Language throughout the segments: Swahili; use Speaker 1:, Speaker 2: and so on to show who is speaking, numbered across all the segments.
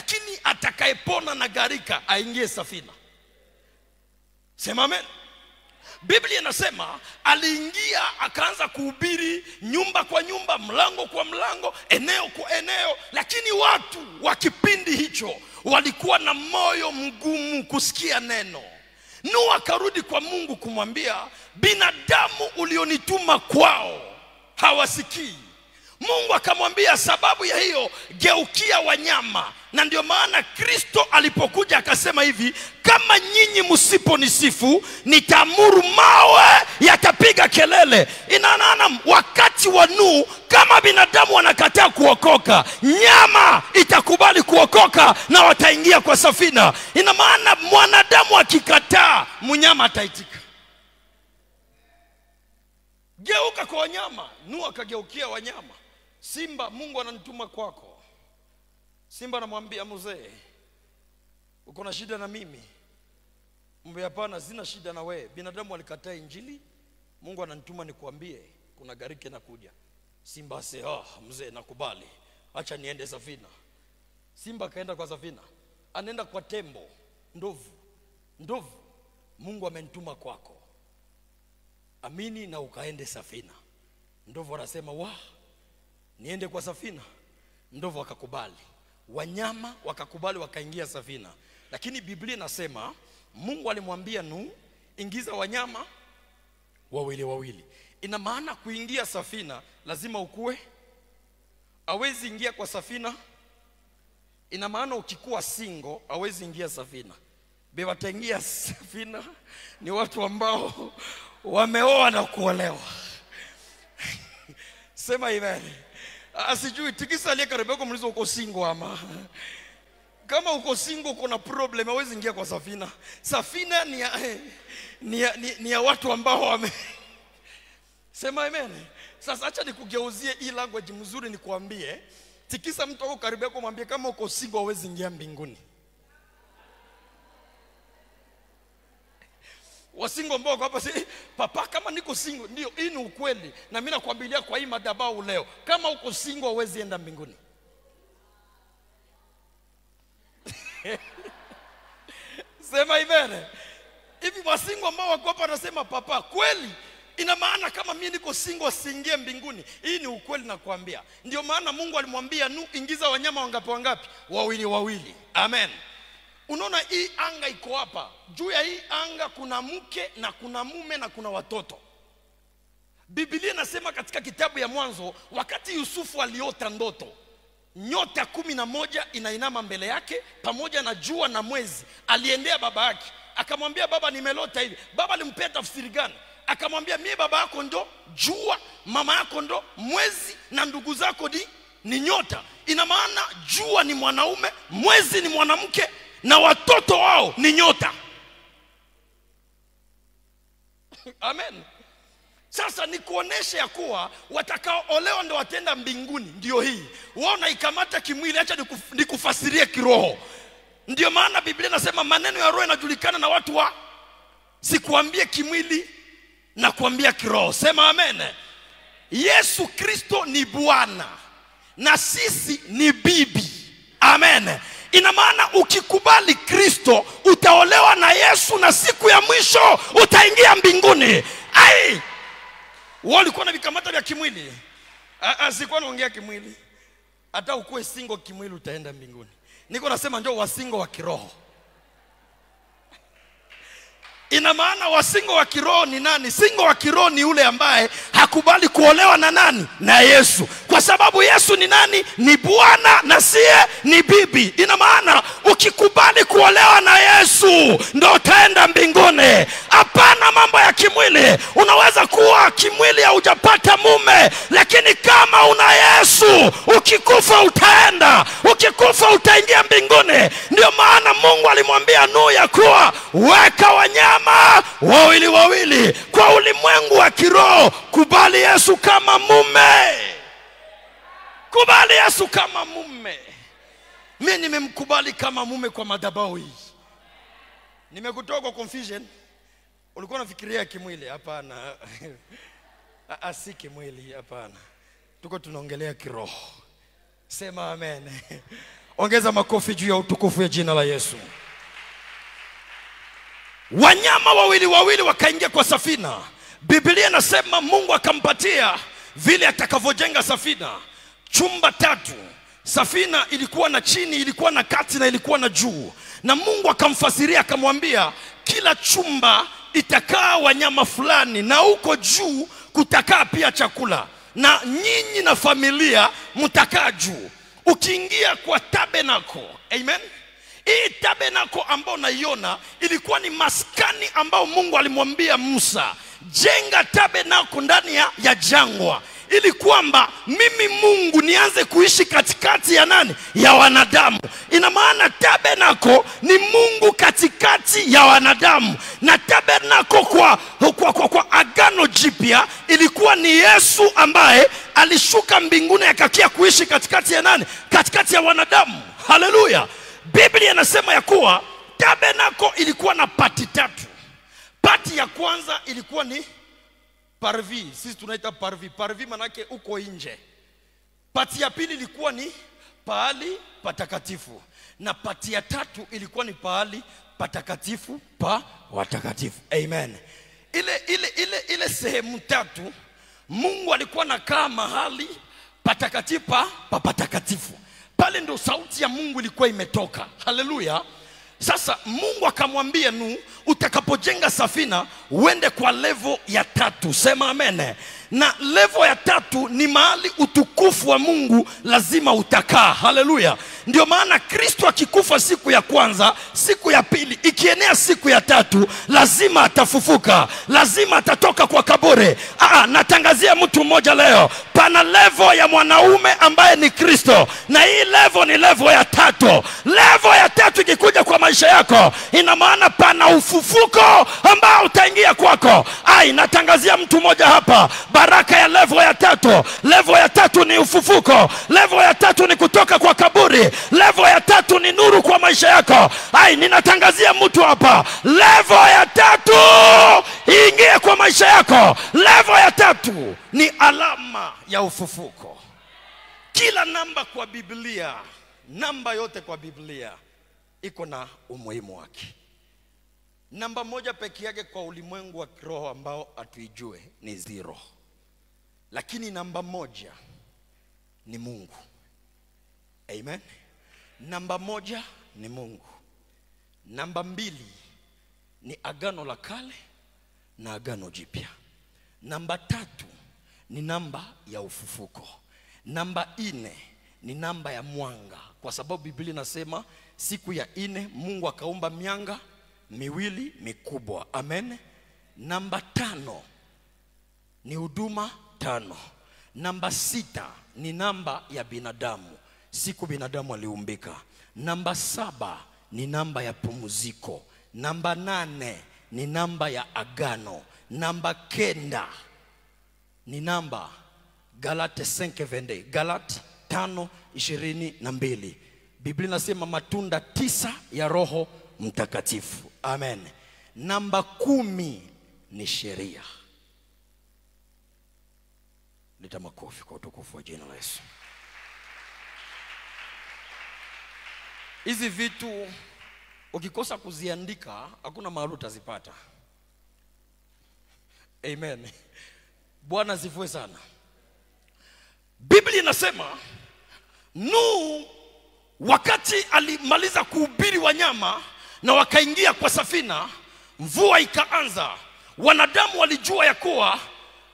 Speaker 1: lakini atakayepona na gharika aingie safina. Sema amen. Biblia inasema aliingia akaanza kuhubiri nyumba kwa nyumba, mlango kwa mlango, eneo kwa eneo, lakini watu wa kipindi hicho walikuwa na moyo mgumu kusikia neno. Nuhu akarudi kwa Mungu kumwambia, binadamu ulionituma kwao hawasikii. Mungu akamwambia sababu ya hiyo, geukia wanyama. Na ndio maana Kristo alipokuja akasema hivi, kama nyinyi msiponisifu nitaamuru mawe yatapiga kelele. Ina maana wakati wa Nuhu, kama binadamu wanakataa kuokoka, nyama itakubali kuokoka na wataingia kwa safina. Ina maana mwanadamu akikataa, mnyama ataitika. Geuka kwa wanyama. Nuhu akageukia wanyama. Simba, Mungu ananituma kwako. Simba anamwambia mzee, uko na shida na mimi? Mwambie hapana, sina shida na wewe. Binadamu walikataa injili, Mungu ananituma nikuambie kuna gharika inakuja. Simba ase, mzee nakubali, acha niende safina. Simba akaenda kwa safina. Anaenda kwa tembo, ndovu. Ndovu, Mungu amenituma kwako, amini na ukaende safina. Ndovu anasema, wa, niende kwa safina? Ndovu akakubali. Wanyama wakakubali, wakaingia safina. Lakini Biblia inasema Mungu alimwambia Nuhu, ingiza wanyama wawili wawili. Ina maana kuingia safina lazima ukue. Hawezi ingia kwa safina. Ina maana ukikuwa single hawezi ingia safina. Wataingia safina ni watu ambao wameoa na kuolewa. Sema amen. Asijui tikisa aliye karibu yako muulize uko single ama. Kama uko single uko na problem, hawezi ingia kwa safina. Safina ni ya watu ambao wame. Sema amen. Sasa acha nikugeuzie hii language mzuri nikuambie. Tikisa mtu wako karibu yako mwambie kama uko single hawezi ingia mbinguni. Wasingo ambao hapa si papa, kama niko single, ndio hii ni ukweli. Na mimi nakwambilia kwa hii madhabahu leo, kama uko single huwezi enda mbinguni. Sema amen. Hivi wasingo ambao wako hapa wanasema papa, kweli ina maana kama mimi niko single siingie mbinguni? Hii ni ukweli nakwambia. Ndio maana Mungu alimwambia Nuhu, ingiza wanyama wangapi wangapi? Wawili wawili. Amen. Unaona hii anga iko hapa. Juu ya hii anga kuna mke na kuna mume na kuna watoto. Biblia inasema katika kitabu ya Mwanzo, wakati Yusufu aliota ndoto, nyota 11 inainama mbele yake pamoja na jua na mwezi. Aliendea baba yake akamwambia, baba nimelota hivi. Baba alimpea tafsiri gani? Akamwambia, mimi baba yako ndo jua, mama yako ndo mwezi na ndugu zako ni nyota. Ina maana jua ni mwanaume, mwezi ni mwanamke, na watoto wao ni nyota. Amen. Sasa ni kuonesha ya kuwa watakaoolewa ndio watenda mbinguni. Ndio hii. Wao naikamata kimwili, acha nikufasirie kiroho. Ndio maana Biblia inasema maneno ya roho yanajulikana na watu wa, sikuambie kimwili na kuambia kiroho. Sema amen. Yesu Kristo ni Bwana na sisi ni bibi. Amen. Ina maana ukikubali Kristo utaolewa na Yesu na siku ya mwisho utaingia mbinguni. Ai! Walikuwa na vikamata vya kimwili. Sikuwa naongea kimwili. Hata ukuwe single kimwili utaenda mbinguni. Niko nasema njoo wasingo wa kiroho. Ina maana wasingo wa kiroho ni nani? Singo wa kiroho ni yule ambaye hakubali kuolewa na nani? Na Yesu. Kwa sababu Yesu ni nani? Ni Bwana na siye ni bibi. Ina maana ukikubali kuolewa na Yesu ndio utaenda mbinguni. Hapana mambo ya kimwili. Unaweza kuwa kimwili haujapata mume, lakini kama una Yesu ukikufa utaenda. Ukikufa utaingia mbinguni. Ndio maana Mungu alimwambia Nuhu ya kuwa weka wanyama wawili wawili. Kwa ulimwengu wa kiroho, kubali Yesu kama mume. Kubali Yesu kama mume. Mimi nimemkubali kama mume kwa madhabahu hii. Nimekutoa kwa confusion. Ulikuwa unafikiria kimwili? Hapana. Si kimwili, hapana. Tuko tunaongelea kiroho. Sema amen. Ongeza makofi juu ya utukufu ya jina la Yesu. Wanyama wawili wawili wakaingia kwa safina. Biblia inasema Mungu akampatia vile atakavyojenga safina. Chumba 3. Safina ilikuwa na chini, ilikuwa na kati na ilikuwa na juu. Na Mungu akamfasiria akamwambia kila chumba itakaa wanyama fulani, na huko juu kutakaa pia chakula, na nyinyi na familia mtakaa juu. Ukiingia kwa tabernacle, amen. Hii tabernacle ambayo naiona ilikuwa ni maskani ambao Mungu alimwambia Musa, jenga tabernacle ndani ya jangwa, ili kwamba mimi Mungu nianze kuishi katikati ya nani? Ya wanadamu. Ina maana tabernacle ni Mungu katikati ya wanadamu. Na tabernacle kwa agano jipya ilikuwa ni Yesu ambaye alishuka mbinguni akakia kuishi katikati ya nani? Katikati ya wanadamu. Haleluya. Biblia inasema ya kuwa tabernacle ilikuwa na pati 3. Pati ya kwanza ilikuwa ni parvi, sisi tunaita parvi. Parvi manake uko nje. Pati ya pili ilikuwa ni pahali patakatifu, na pati ya tatu ilikuwa ni pahali patakatifu pa watakatifu. Amen. Ile sehemu 3 Mungu alikuwa anakaa mahali patakatifu pa patakatifu. Pale ndo sauti ya Mungu ilikuwa imetoka. Haleluya. Sasa Mungu akamwambia Nuhu, utakapojenga safina uende kwa level ya 3. Sema amen. Na level ya 3 ni mahali utukufu wa Mungu lazima utakaa. Haleluya. Ndio maana Kristo akikufa siku ya kwanza, siku ya pili, ikienea siku ya 3, lazima atafufuka, lazima atatoka kwa kaburi. Natangazia mtu mmoja leo, pana level ya mwanaume ambaye ni Kristo, na hii level ni level ya 3. Level ya 3 ikikuja kwa maisha yako, ina maana pana ufufuko ambao utaingia kwako. Natangazia mtu mmoja hapa, baraka ya level ya 3. Level ya 3 ni ufufuko. Level ya 3 ni kutoka kwa kaburi. Level ya 3 ni nuru kwa maisha yako. Ninatangazia mtu hapa, level ya 3 ingie kwa maisha yako. Level ya 3 ni alama ya ufufuko. Kila namba kwa Biblia, namba yote kwa Biblia iko na umuhimu wake. Namba 1 peke yake kwa ulimwengu wa kiroho ambao hatuijue ni 0. Lakini namba 1 ni Mungu. Amen. Namba 1 ni Mungu. Namba 2 ni agano la kale na agano jipya. Namba 3 ni namba ya ufufuko. Namba 4 ni namba ya mwanga, kwa sababu Biblia inasema siku ya 4 Mungu akaumba mianga miwili mikubwa. Amen. Namba 5 ni huduma 5. Namba 6 ni namba ya binadamu, siku binadamu aliumbika. Namba 7 ni namba ya pumziko. Namba 8 ni namba ya agano. Namba 9 ni namba Galate 5:22, Galate 5:22. Biblia inasema matunda 9 ya Roho Mtakatifu. Amen. Namba 10 ni sheria. Leta makofi kwa utukufu wa jina la Yesu. Hizi vitu ukikosa kuziandika hakuna mahali utazipata. Amen. Bwana asifiwe sana. Biblia inasema Nuhu wakati alimaliza kuhubiri wanyama na wakaingia kwa safina, mvua ikaanza. Wanadamu walijua ya kuwa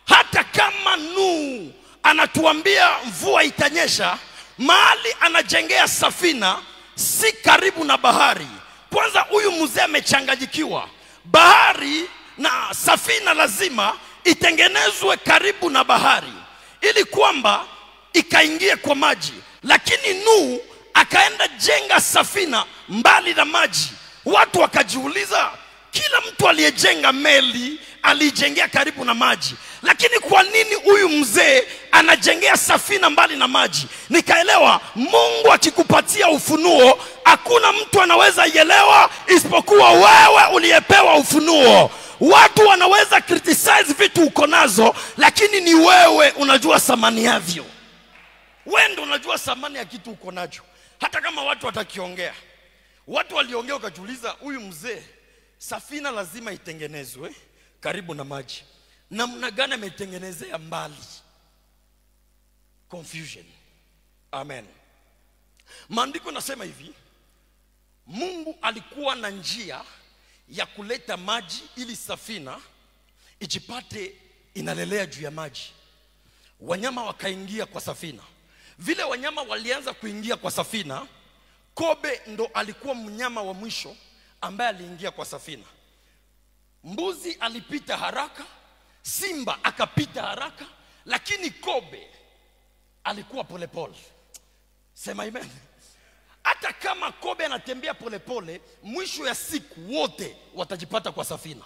Speaker 1: hata kama Nuhu anatuambia mvua itanyesha, mahali anajengea safina si karibu na bahari. Kwanza huyu mzee amechanganyikiwa. Bahari na safina lazima itengenezwe karibu na bahari ili kwamba ikaingie kwa maji. Lakini Nuhu akaenda jenga safina mbali na maji. Watu wakajiuliza, kila mtu aliyejenga meli alijengea karibu na maji, lakini kwa nini huyu mzee anajengea safina mbali na maji? Nikaelewa, Mungu akikupatia ufunuo hakuna mtu anaweza ielewa isipokuwa wewe uliyepewa ufunuo. Watu wanaweza criticize vitu uko nazo, lakini ni wewe unajua thamani yavyo. Wewe ndio unajua thamani ya kitu uko nacho. Hata kama watu watakiongea. Watu waliongea wakajiuliza, huyu mzee safina lazima itengenezwe karibu na maji. Namna gani ameitengenezea mbali? Confusion. Amen. Maandiko nasema hivi, Mungu alikuwa na njia ya kuleta maji ili safina ijipate inalelea juu ya maji. Wanyama wakaingia kwa safina. Vile wanyama walianza kuingia kwa safina, kobe ndo alikuwa mnyama wa mwisho ambaye aliingia kwa safina. Mbuzi alipita haraka, simba akapita haraka, lakini kobe alikuwa polepole. Sema amen. Hata kama kobe anatembea polepole, mwisho ya siku wote watajipata kwa safina.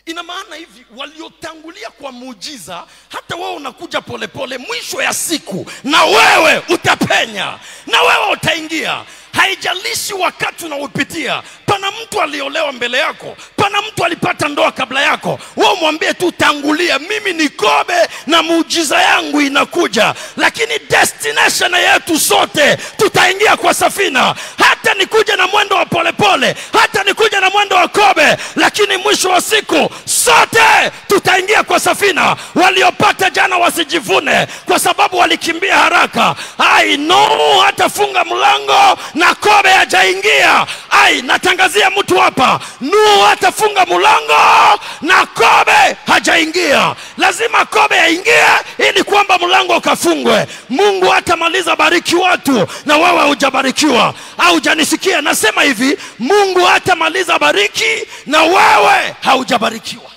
Speaker 1: Ina maana hivi, waliotangulia kwa muujiza, hata wewe unakuja polepole, mwisho ya siku na wewe utapenya, na wewe utaingia. Haijalishi wakati unaopitia. Pana mtu aliolewa mbele yako, pana mtu alipata ndoa kabla yako. Wewe mwambie tu tangulia, mimi ni kobe na muujiza yangu inakuja. Lakini destination yetu sote tutaingia kwa safina. Hata nikuja na mwendo wa polepole, hata nikuja na mwendo wa kobe, lakini mwisho wa siku sote tutaingia kwa safina. Waliopata jana wasijivune kwa sababu walikimbia haraka. I know hatafunga mlango na kobe hajaingia. Ai, natangazia mtu hapa, Nuhu hatafunga mlango na kobe hajaingia. Lazima kobe aingie ili kwamba mlango ukafungwe. Mungu hatamaliza bariki watu na wewe hujabarikiwa. Au hujanisikia? Nasema hivi, Mungu hatamaliza bariki na wewe haujabarikiwa.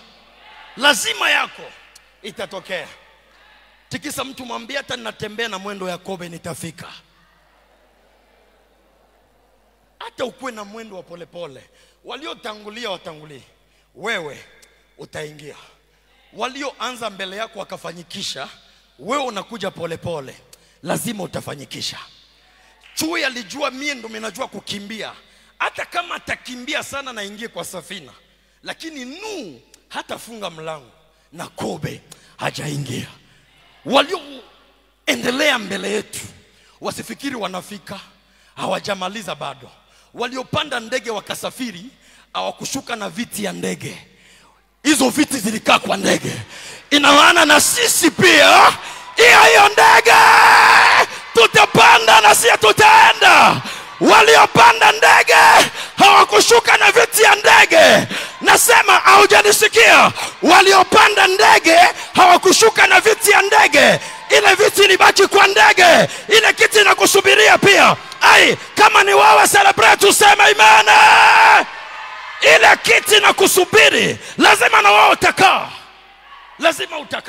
Speaker 1: Lazima yako itatokea. Tikisa mtu mwambie, hata ninatembea na mwendo ya kobe nitafika. Hata ukuwe na mwendo wa polepole, waliotangulia watangulie, wewe utaingia. Walioanza mbele yako wakafanyikisha, wewe unakuja polepole, lazima utafanyikisha. Chui alijua mie ndo ninajua kukimbia. Hata kama atakimbia sana na ingie kwa safina, lakini Nuhu hatafunga mlango na kobe hajaingia. Walioendelea mbele yetu wasifikiri wanafika, hawajamaliza bado. Waliopanda ndege wakasafiri hawakushuka na viti ya ndege. Hizo viti zilikaa kwa ndege. Ina maana na sisi pia hiyo ndege tutapanda na sisi tutaenda. Waliopanda ndege hawakushuka na viti ya ndege. Nasema haujanisikia. Waliopanda ndege hawakushuka na viti ya ndege. Ile viti ilibaki kwa ndege. Ile kiti inakusubiria pia. Ai, kama ni wewe celebrate useme amen. Ile kiti inakusubiri, lazima na wewe utakaa. Lazima utakaa.